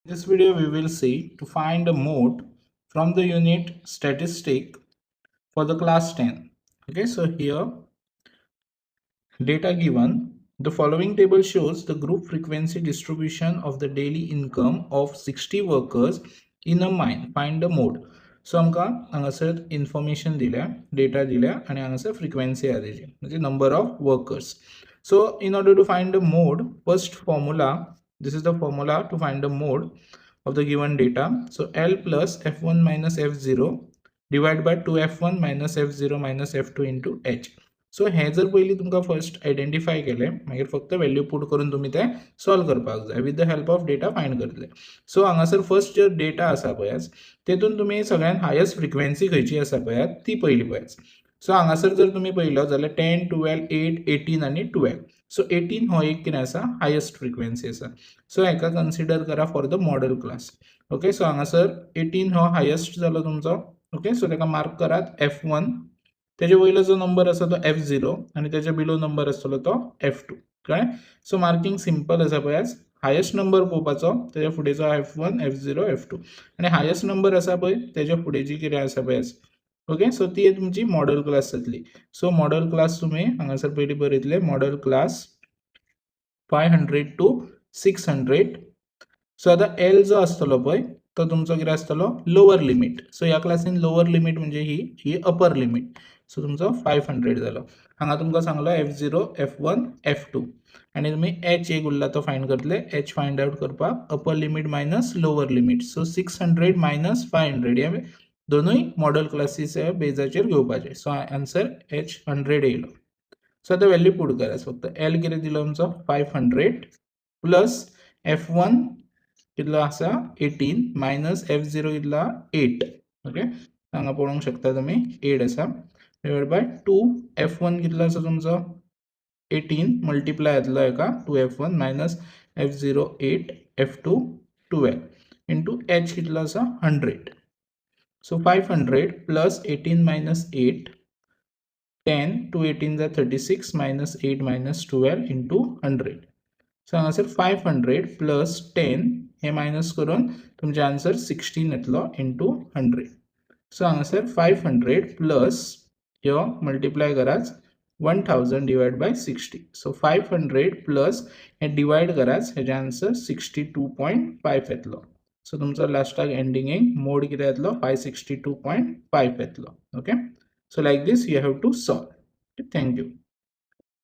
This video we will see to find a mode from the unit statistic for the class 10. Okay, so here data given. The following table shows the group frequency distribution of the daily income of 60 workers in a mine. Find the mode. So आमकां हांगासर information दिल्या, data दिल्या आनी हांगासर frequency आहा तेजी, म्हणजे number of workers. So in order to find the mode, first formula, this is the formula to find the mode of the given data. So L plus F1 minus F0 divide by 2F1 minus F0 minus F2 into H. So हें जर पयलीं तुमकां first identify केलें, मागीर फक्त value put करून तुमी तें सॉल्व करपाक जाय, with the help of data find करतले. सो हांगासर फर्स्ट जे डेटा आसा पळयात, तेतून तुमी सगळ्यात हायस्ट फ्रिक्वेन्सी खंयची आसा पळयात, ती पयली पळयात. सो हांगासर जर तुमी पळयलो जाल्यार 10, 12, 8, 18 आनी 12. सो 18 हो एक कितें आसा, हायस्ट फ्रिक्वेन्सी आसा. सो हेका कन्सिडर करा for the modal class. Okay, so हांगासर 18 हो हायस्ट जालो तुमचो. ओके, सो ताका मार्क करात F1. तेजे वयलो जो नंबर आसा तो F0 आनी तेजे बिलो नंबर आसतलो तो F2. कळ्ळें? सो मार्कींग सिंपल आसा पळयात. हायस्ट नंबर पळोवपाचो, तेज्या फुडेंचो F1, F0, F2 आनी हायस्ट नंबर आसा पळय तेज्या फुडें जी कितें आसा पळयात. ओके, सो ती तुमची मॉडल क्लास जातली. सो मॉडल क्लास तुमी हांगासर पयलीं बरयतले, modal class 500 to 600. So आतां एल जो आसतलो पळय तो तुमचो कितें आसतलो, लोवर लिमीट. सो ह्या क्लासीन लोवर लिमीट म्हणजे ही ही अपर लिमीट. सो तुमचो 500 जालो. हांगा तुमकां सांगलो F0, F1, F2 आनी तुमी एच एक उरला तो फायंड करतले. एच फायंड आवट करपाक upper limit minus lower limit. So 600 minus 500, हे दोनूय मॉडल क्लासीच्या बेजाचेर घेवपाचे. सो आन्सर एच 100 येयलो. सो आतां व्हॅल्यू पुट करात फक्त. एल कितें दिलो आमचो, 500 प्लस F1 कितलो आसा, 18, मायनस F0 कितलो, 8. ओके, हांगा पळोवंक शकता तुमी, 8 आसा, डिवायड बाय 2. F1 कितलो आसा तुमचो, 18, मल्टिप्लाय जातलो हेका, 2 F1 minus F0 8, F2 12 into H कितलो आसा, 100. So 500 plus 18 minus 8, 10, 2 18 जा 36, minus 8 minus 12 into 100. So हांगासर 500 प्लस 10 हे मायनस करून तुमचें आन्सर 16 येतलो इंटू 100. सो हांगासर 500 प्लस ह्यो मल्टिप्लाय करात, 1000 divide by 60. So 500 plus hey divide करात, हेजें आन्सर 62.5 येतलो. सो तुमचो लास्टाक एंडिंगेक मोड कितें येतलो, 562.5 येतलो. Okay, so like this you have to solve. Thank you.